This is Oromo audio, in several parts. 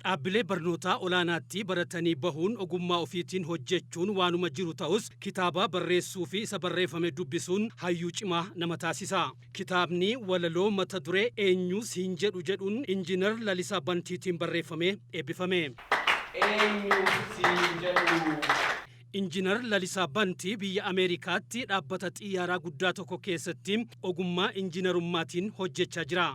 Dhaabbilee barnootaa olaanaatti baratanii bahuun ogummaa ofiitiin hojjechuun waanuma jiru ta'us, kitaaba barreessuu fi isa barreeffame dubbisuun hayyuu cimaa nama taasisa. Kitaabni walaloo mata duree "Eenyu siin jedhu" jedhuun Injiinar Lalisaa Bantiitiin barreeffamee eebbifame. Eenyu siin jedhu. Injiinar Lalisaa Bantii biyya Ameerikaatti dhaabbata xiyyaaraa guddaa tokko keessatti ogummaa injiinarummaatiin hojjechaa jira.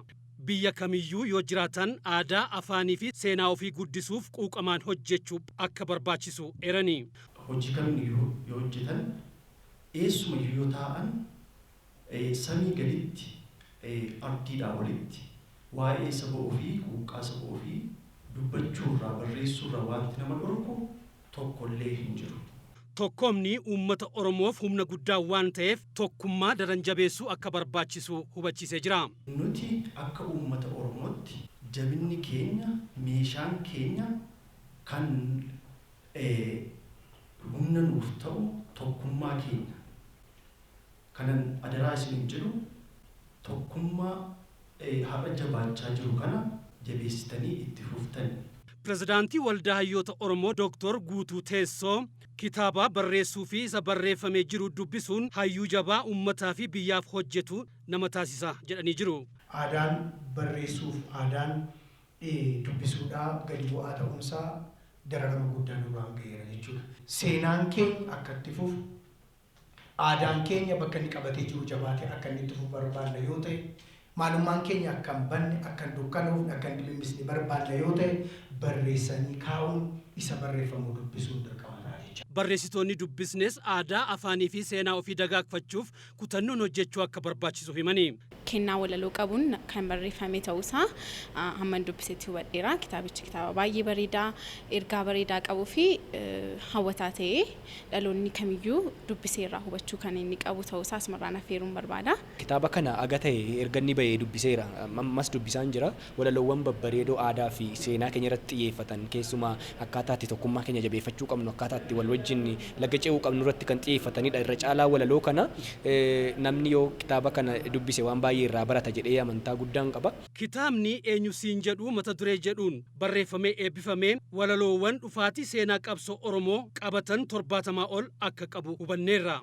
Biyya kamiyyuu yoo jiraatan aadaa, afaanii fi seenaa ofii guddisuuf quuqamaan hojjechuu akka barbaachisu eerani. Hojii kamiyyuu yoo hojjetan, eessumayyuu yoo taa'an, samii gaditti, ardiidhaa olitti waa'ee saba ofii, quuqqaa saba ofii dubbachuurraa, barreessuurraa wanti nama dhorku tokkollee hin jiru. Tokkoomni uummata Oromoof humna guddaa waan ta'eef, tokkummaa daran jabeessuu akka barbaachisu hubachiisee jira. Nuti akka uummata Oromootti jabinni keenya, meeshaan keenya kan humna nuuf ta'u tokkummaa keenya. Kanan adaraa isiniin jedhu, tokkummaa har'a jabaachaa jiru kana jabeessitanii itti fuftani. Pirezidaantii Waldaa Hayyoota Oromoo Dooktor Guutuu Teessoo kitaaba barreessuu fi isa barreeffamee jiru dubbisuun hayyuu jabaa uummataa fi biyyaaf hojjetu nama taasisa jedhanii jiru. Aadaan barreessuuf aadaan dubbisuudhaa gadi bu'aa ta'uunsaa dararama guddaa nurraan ga'eera jechuudha. Seenaan keenya akka itti fufu, aadaan keenya bakka inni qabatee jiru jabaatee akka inni itti fufu barbaanna yoo ta'e, maalummaan keenya akka hin banne, akka hin dukkanoofne, akka hin dimimmisne barbaanna yoo ta'e, barreessanii kaa'uun, isa barreeffamu dubbisuun dirqama ta'a jechuudha. Barreessitoonni dubbisnes aadaa, afaanii fi seenaa ofii dagaagfachuuf kutannoon hojjechuu akka barbaachisu himanii. Kennaa walaloo qabuun kan barreeffame ta'uusaa hamman dubbisetti hubadheera. Kitaabichi kitaaba baay'ee bareedaa, ergaa bareedaa qabuu fi hawwataa ta'ee dhaloonni kamiyyuu dubbisee irraa hubachuu kan inni qabu ta'uusaa asumarraan affeeruun barbaada. Kitaaba kana aga ta'e erga inni bahee dubbiseera. Ammas dubbisaan jira. Walaloowwan babbareedoo aadaa fi seenaa keenya irratti xiyyeeffatan, keessumaa akkaataa itti tokkummaa keenya jabeeffachuu qabnu, akkaataa itti wal wajjin laga ce'uu qabnu irratti kan xiyyeeffatanidha. Irra caalaa walaloo kana namni yoo kitaaba kana dubbise waan baay'ee irraa barata jedhee amantaa guddaan qaba. Kitaabni "Eenyu siin jedhu" mata duree jedhuun barreeffamee eebbifamee walaloowwan dhufaatii seenaa qabsoo Oromoo qabatan 70 ol akka qabu hubanneerra.